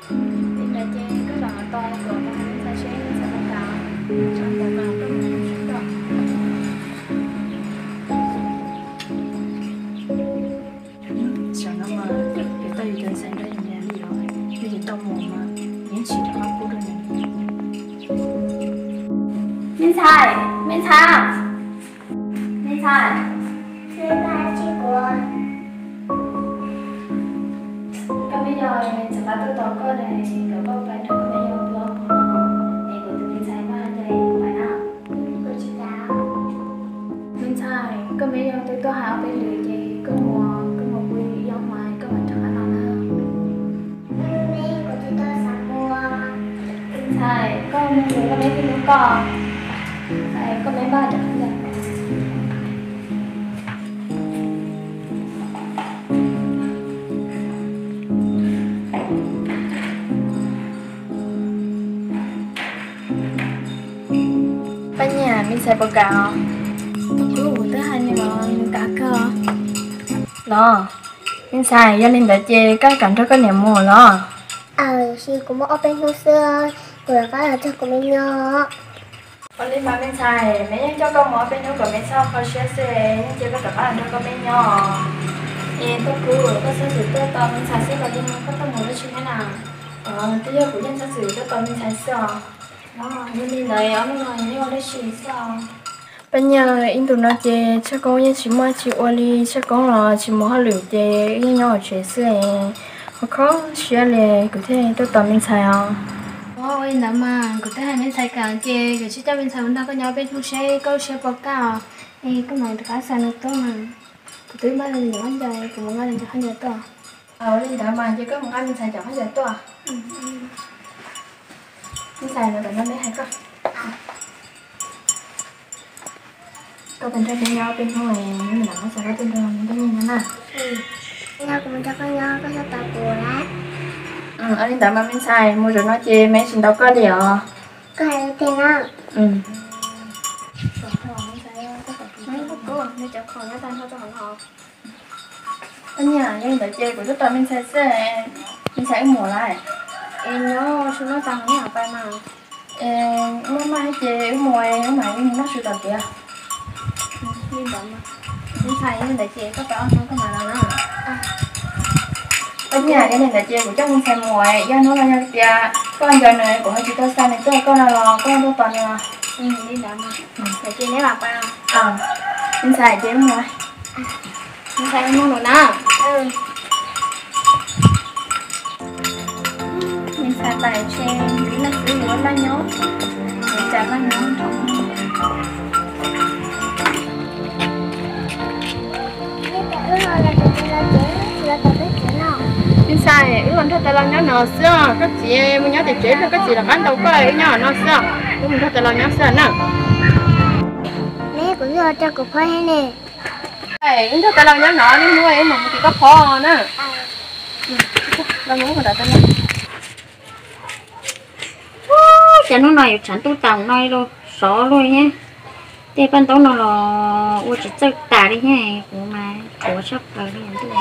Li ntawd ces koj zaum no tos kuv mus hais me ntxhais seb me ntxhais puas kam, tsam ntawd mas koj mus seb koj. Xyov no mas yuav tau yus cov ntxhais nrog yus niam li os, yog yus tau mus mas yeej tsis rov qab pub rau nws. Me ntxhais, me ntxhais, me ntxhais. Koj me nyuam txawm qab tuaj tos koj lawm, kom koj pais nrog koj me nyuam pw ob peb hnub, es kuv tus me ntxhais maj nco es kuv pais na. Me ntxhais, koj me nyuam twb tuaj hais ob peb lwm ces koj mus, koj mus pw ib ob hmo koj mam rov qab los na. Me, kuv tsis tau xav mus. Me ntxhais, koj mus mus koj me twb hlub koj. Koj me npaj rov qab ntag. Paj Nyiag, me ntxhais puas kam os? Kuv twb hais nws los nws kam kawg. Los, me ntxhais, yog li ntawd ces koj kam nrog koj niam mus los? Aws, tiam sis kuv muaj ob peb hnub xwb, kuv rov qab los nrog kuv me nyuam. Ua li mas me ntxhais, me yeej coj koj mus ob peb hnub kom me txhob kho siab xwb, yeej cia koj rov qab los nrog koj me nyuam. Es Tooj Kub, koj txhob txwm tuaj tos me ntxhais xwb los yog koj tuaj mus dab tsi thiab na? Twb yog kuv yeej txhob txwm tuaj tos me ntxhais xwb os. Yog li ntawd ob hnub no yeej ua dab tsi xwb os? Paj Nyiag, ib ntus no ces Tshaj Koob yeej tsis muaj dab tsi ua li, Tshaj Koob los tsis mus hauj lwm ces wb yeej nyob hauv tsev xwb. Kho kho siab li, kuv thiaj tuaj tos me ntxhais os. Ua li ntawd mas kuv twb hais me ntxhais kam ces kuv tsis coj me ntxhais mus nrog koj nyob peb hnub seb koj lub siab puas kaj os. Es koj mam rov qab xa nws tuaj mas. Kuv twb npaj li ntawd, kuv mus nqa nws cov khaub ncaws tuaj. Ua li ntawd mas ces koj mus nqa me ntxhais cov khaub ncaws tuaj. Me ntxhais, no tam no me hais koj. Koj pes nrog peb nyob peb hnub, hnub no koj txhob tuaj nrog me nyob na. Ua li ntawd mas me ntxhais, mus zaum no ces me tsis ntaus koj li os. Koj hais li tiag na. Paj Nyiag, yog li ntawd ces kuv tuaj tos me ntxhais xwb, me ntxhais wb mus lawm. Es nyob su noj tas neb mam pais mas. Maj maj ces wb mus, wb mam li mus noj su tom tiav. Li ntawd, me ntxhais, yog li ntawd ces koj pais ob hnub koj mam los na. Paj Nyiag, yog li ntawd ces kuv coj me ntxhais mus, yog hnub no yog tias koj nco nws, kuv ho tsis tau xa nws tuaj koj no los koj tuaj tos nws. Li ntawd, ces neb mam pais. Me ntxhais ces wb mus. Me ntxhais, wb mus na. Me ntxhais pais tsev, ib leeg xwb yuav laj nyob, yuav cas laj nyob nrog. Me ntxhais, wb los nrog tais laus nyob no xwb os, koj txiv mus nyob tim tsev, koj txiv rov qab ntaus koj, wb nyob no xwb os, wb mus nrog tais laus nyob xwb na. Neb, kuv twb los rau kuv phob thiab ne. Wb nrog tais laus nyob no, niaj hnub wb mus mus tim koj phob na. Cas hnub no yuav tshav ntuj tag no los sov luaj thiab. Tej paj ntaub no los ua tsis txawj tas li thiab, kuv mas qhuav tshaj plaws li ntuj.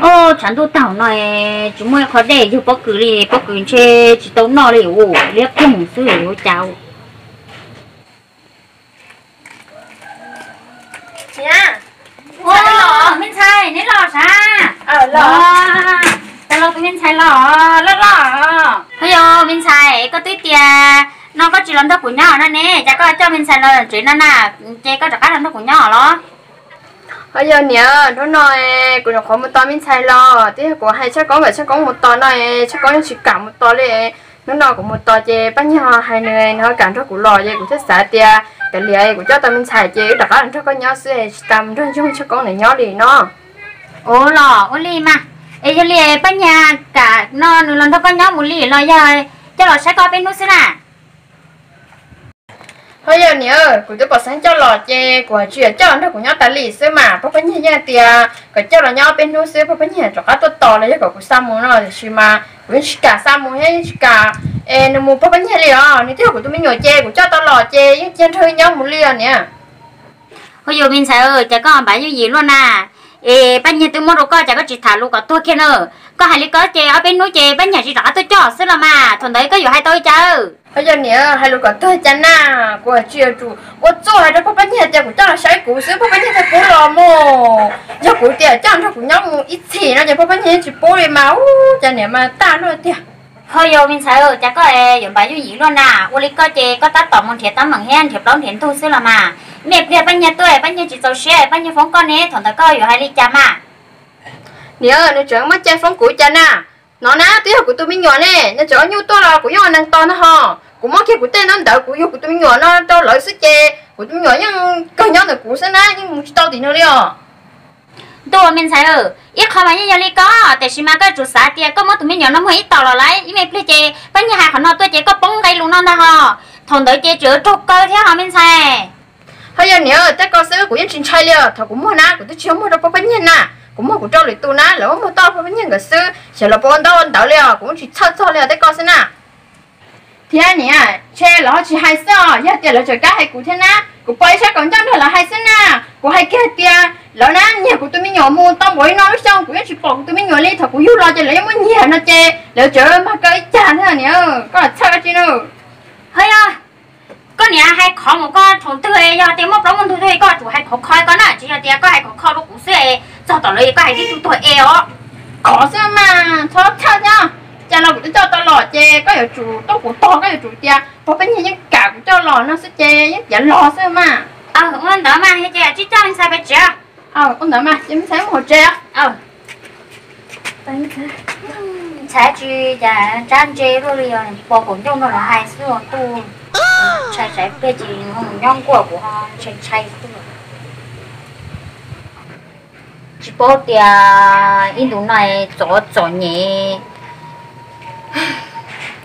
Os, tshav ntuj tag no tsis muaj ib qho dej yug pob kws li, pob kws ntshe tsis tau noj li, liab ploog xwb ua cas. Ua, me ntxhais, neb los sav? Los, tais laus tus me ntxhais los, loj loj. Ho yog me ntxhais, koj twb tias no koj tsis los nrog kuv nyob no ne, cas koj coj me ntxhais los tsev no na, ces koj rov qab los nrog kuv nyob los? Ho yog niam, hnub no kuv nyuam qhuav mus tos me ntxhais los, twb yog kuv hais Tshaj Koob kom Tshaj Koob mus tos no, Tshaj Koob yeej tsis kam mus tos li. Hnub no kuv mus tos ces Paj Nyiag hais nws, nws ho kam nrog kuv los ces kuv thiaj xav tias kav liam kuv coj tau me ntxhais ces wb rov qab los nrog koj nyob xwb, tsis tas mus nrog Ntsoog Tshaj Koob nws nyob li no. Ua los ua li mas, es yog li Paj Nyiag kam no nws los nrog koj nyob mus li los yog coj los saib koj peb hnub xwb na? Ho yog niam, kuv twb pom xeeb coj los ces kuv tsis yog coj los nrog kuv nyob tas li xwb mas, pog Paj Nyiag yeej tias kom coj los nyob peb hnub xwb, pog Paj Nyiag rov qab tuaj tos los yog kom kuv xa mus no, tiam sis mas kuv yeej tsis kam xa mus thiab yeej tsis kam es nws mus pog Paj Nyiag li os, nws twb yog kuv tus me nyuam ces kuv coj tau los ces yeej cia nrog nyob mus li os niam. Ho yog me ntxhais, cas koj npav yooj yim luaj na, es Paj Nyiag twb muab rau koj cas koj tsis tham lus kom tuag kiag na, koj Koj hais li ko ces ob peb hnub ces Paj Nyiag tsis rov qab tuaj coj xwb los mas, thaum ntawd koj yuav hais tau li cas? Yog niam, hais lus kom tuag cas na, kuv tsis yuav tsum ua txuj hais rau Paj Nyiag tias kuv coj los saib kuv xwb, Paj Nyiag thiaj pub los mus. Yog kuv tias coj nrog kuv nyob mus ib txhis no ces Paj Nyiag tsis pub li mas, ub, cas niam mas tag luaj tiag. Ho yog me ntxhais, cas koj yuav npam yooj yim luaj na, ua li koj ces koj tab tom mus nrhiav teeb meem thiab nrhiav plaub nrhiav ntug xwb los mas. Ib pliag Paj Nyiag tuaj, Paj Nyiag tsis txaus siab, Paj Nyiag foob koj ne, thaum ntawd koj yuav hais li cas mas? Niam, nws tseem muaj cai foob kuv cas na. Hnov na, twb yog kuv tus me nyuam ne, nws tseem ua nyuj tuaj los kuv yeej ua neeg tos ntag ho. Kuv muab kiag kuv tej ntaub ntawv kuv yug kuv tus me nyuam no rau lawv xwb ces kuv tus me nyuam yeej kawg nyob ntawm kuv xwb na, yeej mus tsis tau tim no li os. Ntuj, me ntxhais, ib qho mas yeej yog li ko, tiam sis mas koj yuav tsum xav tias koj muab tus me nyuam no muag ib tog los lawm, ib me pliag ces Paj Nyiag hais qhov no tuaj ces koj poob nqe lus no ntag ho. Thaum ntawd ces tseem yuav raug kaw thiab ho me ntxhais. Ho yog niam, tej ko xwb kuv yeej tsis ntshai li os, thaum kuv muag na kuv twb tsis yog muag rau Paj Nyiag na, kuv muag kuv rau lwm tus na, lawv muab muag toj Paj Nyiag nkawd xwb, xyov lawv puas ua ntaub ua ntawv li os, kuv yeej tsis txhawj txog li os, tej ko xwb na. Thiab niam, ntshe lawv ho tsis hais xwb os, yog tias lawv tseem kam hais kuv thiab na, kuv pom ib sab kaum ncauj nrog lawv hais xwb na. Kuv hais kiag tias lawv na nyiag kuv tus me nyuam mus tau npaum li no lub xyoo kuv yeej tsis pom kuv tus me nyuam li, thaum kuv yug los ces lawv yeej muab nyiag no ces lawv tseem mag kaw ib cag thiab niam, koj los txhawj dab tsi no. Ho yog koj niam hais khov mus koj thaum twg, yog tias muaj plaub muaj ntug twg koj yuav tsum hais khov kho koj na, tsis yog tias koj hais khov kho rau kuv xwb es txog tom lawv koj hais tib tug tuag es os. Khov xwb mas txhob txhawj thiab, cas los kuv twb coj tau los ces koj yuav tsum tuaj kuv tog, koj yuav tsum tias pog Paj Nyiag yeej kam kuv coj los no xwb ces yeej tiav los xwb mas. Ua ntawd mas yog ces tsis coj me ntxhais pais tsev. Ua ntawd mas ces me ntxhais mus hauv tsev. Ntxhais tsis cas tsab ntse luaj li os, pom kaum ncauj nrog lawv hais xwb os, ntuj, ntshai tsam pliag ces nyob nkuaj kuv ho ntshai ntshai xwb. Tsis paub tias ib ntus no txom txom nyem,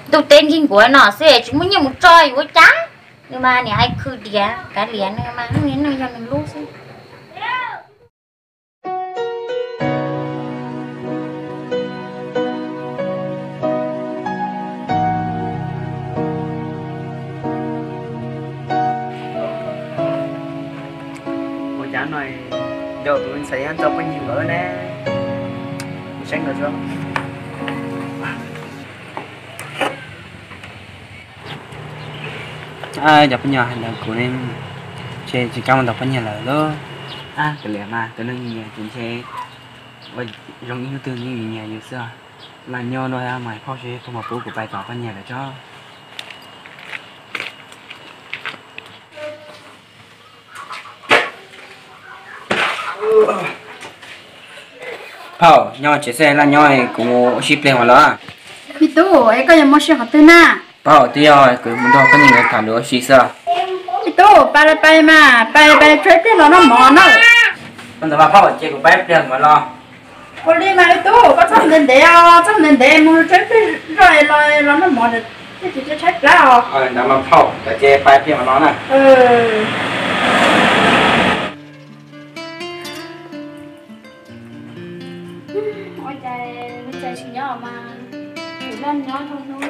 ntuj teb nrig nkuav no xwb tsis muaj nyiaj mus tso yuav ua cas. Nws mas niam hais khwv diav kav liam, nws mas neej yog nws lub xwb. Ua cas no yog tus ntxhais nyob tau poj niam nkawd ne, saib nkawd tso. Cov poj niam hais ntawd kuv ne, ntshe tsis kam mus ntaus poj niam lawm lauj. Kav liam mas, tus neeg nyiag ces ntshe ua zoo ib hnub twg nws nyiag yus xwb. Laj nyob no mas phauj seb puas pub kuv pais tom poj niam lawm tso. Phauj, nyob tsev xwb, laj nyob kuv mus ua si pliag mas los. Me tub, es koj yuav mus ua si qhov twg na? Phauj, twb yog kuv mus nrog poj niam tham lus ua si xwb. Me tub, pais los pais mas, pais pais tso ib pliag los noj mov na. Ua ntawd mas phauj, ces kuv pais ib pliag mas los. Ua li mas me tub, koj txhob ntev ntev os, txhob ntev ntev, mus tso ib pliag zoj los los noj mov, thiaj tsis tshaib plab os. Ntawd mas phauj, ces pais ib pliag mas los na. Ua cas li cas tsis nyob mas, kuv laj nyob dhau hnub.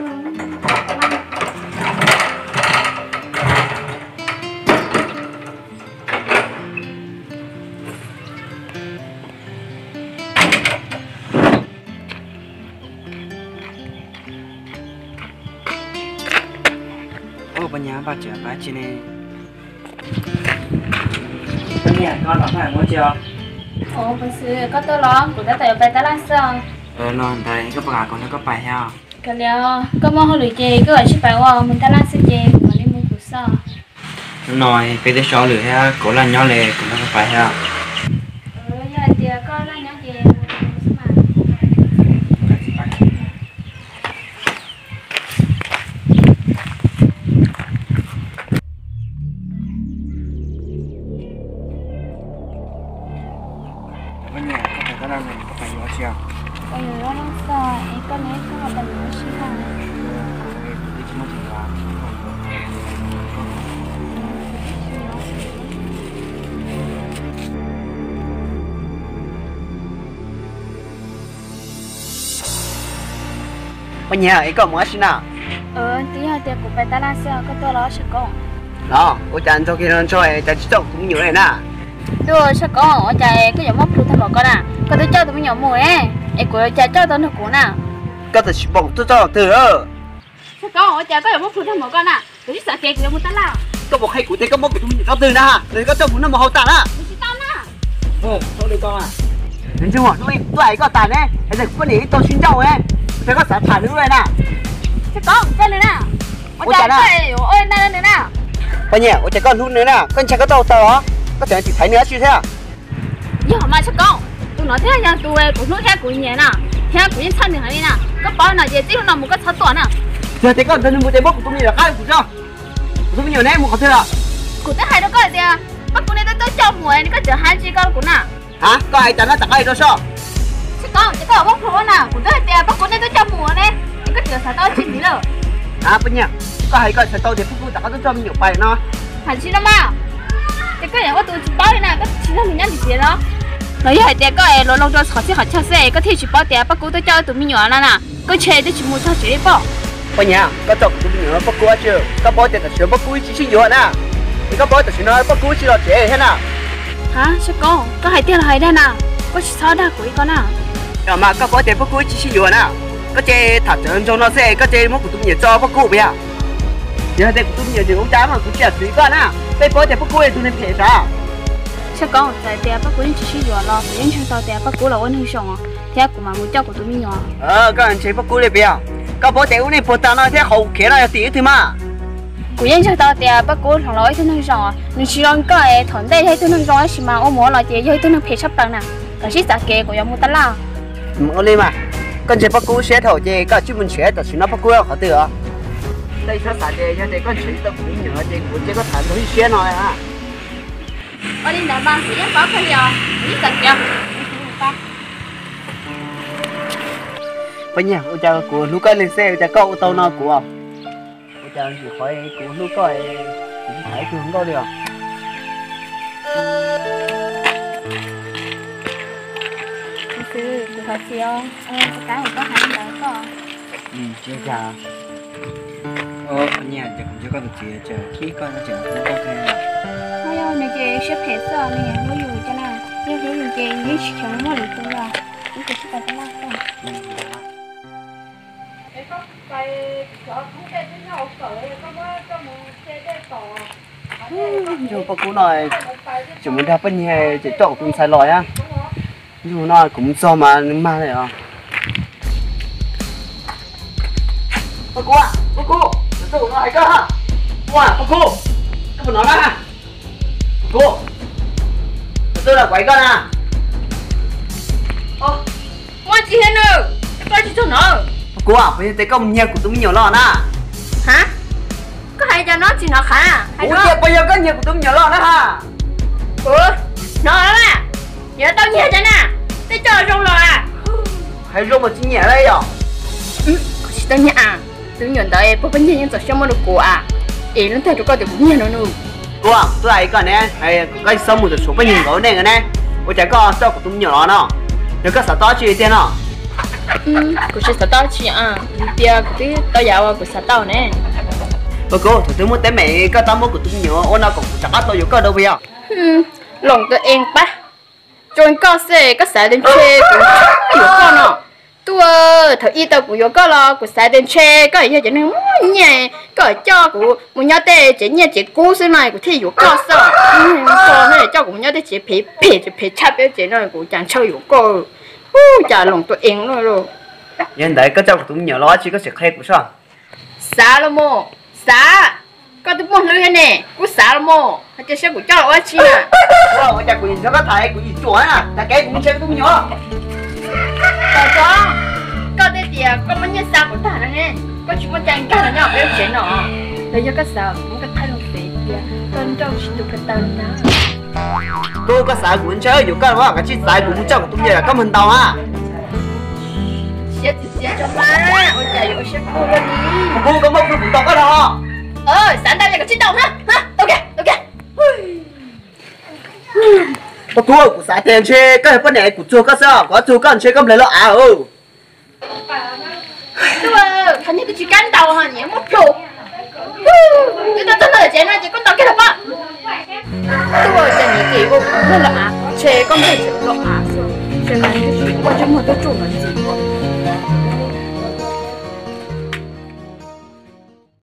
Ua, poj niam, pab tseem pab tsi ne? Poj niam, koj los pab mus tsi os? Ua, pov xwm koj tuaj los, kuv tab tom yuav pais tab laj xwb os. Los ntawd koj puas kam kuv nrog koj pais thiab? Kav liam, koj muaj hauj lwm ces koj kav tsij pais ua, mus tab laj xwb ces kuv mam li mus kuv xwb. Hnub no peb twb tsis ua hauj lwm thiab, kuv laj nyob li, kuv nrog koj pais thiab. Yog hais tias koj laj nyob ces mus xwb mas. Poj niam, koj pais tab laj no koj pais yuav tsi os? Pais yuav laj xwb, es koj ne, koj ho pais yuav ua si na? Kuv twb tsis muaj chaw yuav. Poj niam, es koj mus ua si na? Twb yog tias kuv pais tab laj xwb, koj tuaj los ua si koj. Los, ua cas nrog kiag los nrog cas tsis coj kuv tus me nyuam li na? Tuaj, Tshaj Koob, ua cas koj yuav muab plhu tag npaum ko na? Koj twb coj tus me nyuam mus ne, es kuv ua cas coj tau nrog kuv na? Koj twb tsis pom kuv tuaj txog qhov twg. Tshaj Koob, ua cas koj yuav muab plhu tag npaum ko na? Kuv twb xav tias kuv yuav mus taj laj. Koj puas qhia kuv tias koj muab kuv tus me nyuam rau twg na? Nws koj coj mus noj mus haus tas na. Nws tsis tau na. Nws ntseeg ua hnub ib tuaj hais koj tas ne, hais tias kuv poj niam ib tau sib ncauj ne, tias koj xav tham nws lawm na. Tshaj Koob, coj nws na. Ua cas na? Ua naj nws na. Poj niam, ua cas koj hlub nws na? Koj ntshai koj tau taw os, koj tseem tsis thaiv nws dab tsi thiab. Yog mas Tshaj Koob, tus no thiaj yog tus kuv hlub thiab kuv nyiam na, thiab kuv yeej txhawj nws heev li na. Koj paub no ces txij hnub no mus koj txhob tuaj na. Yog tias koj nrog nws mus ces muab kuv tus me nyuam rov qab rau kuv tso. Kuv tus me nyuam neb mus qhov twg lawm? Kuv twb hais rau koj tias Paj Kub neb twb tuaj coj mus es koj tseem hais ntsis koj rau kuv na. Ha, koj hais cas no rov qab hais rau soj. Tshaj Koob, ces koj yuav muab plhu na, kuv twb hais tias Paj Kub neb twb coj mus ne, es koj tseem xav tau tsis ntxiv lawm. Ha, poj niam, koj hais koj xav tau tias Paj Kub rov qab tuaj coj me nyuam pais no. Hais tsis no mas, ces koj yog ua tus tsis paub li na, koj tsis nrog nws nyob ntxiv ntxiv los? Los yog hais tias koj es luag loog rau qhov txhia qhov chaw xwb es koj thiaj tsis paub tias Paj Kub tuaj coj tus me nyuam no na, koj ntshe twb tsis mus txog tsev li pob. Poj niam, koj coj kuv tus me nyuam Paj Kub dab tsi? Koj paub tias tam sim no Paj Kub tsis sib yuav na, es koj paub tam sim no Paj Kub tsis los tsev thiab na. Ha, Tshaj Koob, koj hais tiag los hais dag na? Koj tsis txhob dag kuv li ko na. Yog mas koj paub tias Paj Kub tsis sib yuav na, koj cia li tham tawv ntsoog no xwb koj cia li muab kuv tus me nyuam tso Paj Kub puas yog? Yog tias kuv tus me nyuam tseem ua cas mas kuv tsis yam txwv koj na. Peb paub tias Paj Kub yog tus neeg phem sav. Tshaj Koob, txawm tias Paj Kub yeej tsis sib yuav los kuv yeej ntseeg tau tias Paj Kub los ua neeg zoo thiab kuv mam mus coj kuv tus me nyuam. Koj ntseeg Paj Kub li puas yog? Koj paub tias ub nej puag ta no thiab qhov kuv khiav no yog tim ib tug mas. Kuv yeej ntseeg tau tias Paj Kub hloov los ua ib tug neeg zoo, nws tsis zoo koj es thaum ntej yog ib tug neeg zoo tab sis mas ua mus ua los ces yog ib tug neeg phem tshaj plaws na. Koj sib txav kev, kuv yuav mus taj laj. Ua li mas, koj ntseeg Paj Kub siab dhau ces koj tsij mus nrhiav tam sim no Paj Kub qhov twg os. Tej sab xav ces yog tias koj nrhiav tsis tau kuv me nyuam ces kuv cia koj tham ntau ib siab no. Ua li ntawd mas kuv yeej paub kawg li os, kuv yeej txav kev. Poj niam, ua cas kuv hlub koj li xwb ua cas koj ua tau no kuv? Ua cas ntsis qhov kuv hlub koj, kuv tsis tham ib tug hluas nkauj li os? Kuv xav txiv, koj hais li ntawd koj. Tsis ua cas. Ua niam, ces kuv ntsia koj tus txiv ces khib koj no tseem hlub koj kawg. Nws ces siab phem xwb, nws yeej hlub yus cov na, yeej hlub yus ces yeej tsis khiav muaj lwm tus li. Ib tus tsis tau koj laj koj. Ntshe Paj Kub no tseem mus nrog poj niam ces coj kuv tus ntxhais los na. Ntshe no kuv mus txog mas nws mag li os. Paj Kub, Paj Kub, tus no hais koj. Ua, Paj Kub, koj puas hnov na? Paj Kub, tus no kuv hais koj na. Muaj tsis thiab nws, koj tsis txog no. Paj Kub, puas yog tias koj mus nyiag kuv tus me nyuam los na? Ha, koj hais cas no tsis hnov qhov? Kuv tias puas yog koj nyiag kuv tus me nyuam los na ha? Hnov na, yuav tau nyiag cov na, tej coj zoo los. Hais zoo mas tsis nyiam li yom? Tsis tau nyiag, tus me nyuam ntawd puag poj niam yeej txaus siab muab rau kuv a, es lub twg rau koj tias kuv nyiag no nws. Kuv twb hais koj ne, koj txhob mus tom tshuav poj niam nkawd nej ne, ua cas koj coj kuv tus me nyuam los no? Yog koj xav tau tsi tiag no? Kuv tsis xav tau tsi, vim tias kuv twb tau yam uas kuv xav tau ne. Paj Kub, thaum twg muaj teeb meem koj tab muab kuv tus me nyuam ua no kom kuv rov qab tau yuav koj dua puas yog? Loos tus ees pab, tsuas koj xwb koj xav tias ntshe kuv yuav koj no. Tuaj, thaum ub tau kuv yuav koj los kuv xav tias ntshe koj yog cov neeg muaj nyiaj, koj coj kuv mus nyob tej tsev nyiaj tsev kub xwb no kuv thiaj yuav koj xwb. Koj no coj kuv mus nyob tej tsev phem phem, tsev phem tshaj peb tsev no kuv cas ntshaw yuav koj. Ub, cas loos tus ees no. Yog ntawd koj coj kuv tus me nyuam los tsi koj tsis qhia kuv soj? Xav los mus, xav. Koj twb muaj hlwb thiab ne, kuv xav los mus, hais tias saib kuv coj los ua tsi na. Ua cas kuv yim nrog koj tham kuv yim tsuam na, tas kev kuv mus ntshe koj tus me nyuam. Tau tso, koj tej tias koj muaj nyiaj xa kuv tag no ne, koj tsis muaj cai nkag los nyob peb lub tsev no. Los yog koj xav muab koj thaij loo fem tias koj nrauj tsis tu ko taw li na. Kuv, koj xav kuv ntshe yuav koj los kav tsij xav kuv mus coj kuv tus me nyuam koj mag ntaus na. Siab tsis siab tso mas, ua cas yuav ua siab khuj luaj li. Kuv, koj muab kuv tus tau koj no. Xav ntau yog kav tsij tau na. Tau kiag, tau kiag. Paj Kub, kuv xav tias ntshe koj yog poj niam kuv txuag koj xwb, kuv txuag koj ntshe koj nplawg loj av. Qhov niag twb tsis kam ntaus ho niam muab plhu. Twb tau txog ntawm tsev no ces koj ntaus kiag los pab. Tuaj ces niam ces ua kuv nplej los av, ntshe koj nplej tseem los av xwb, ntshe mas ntshe ua ntsej muag tuaj tsuj no ntxiv.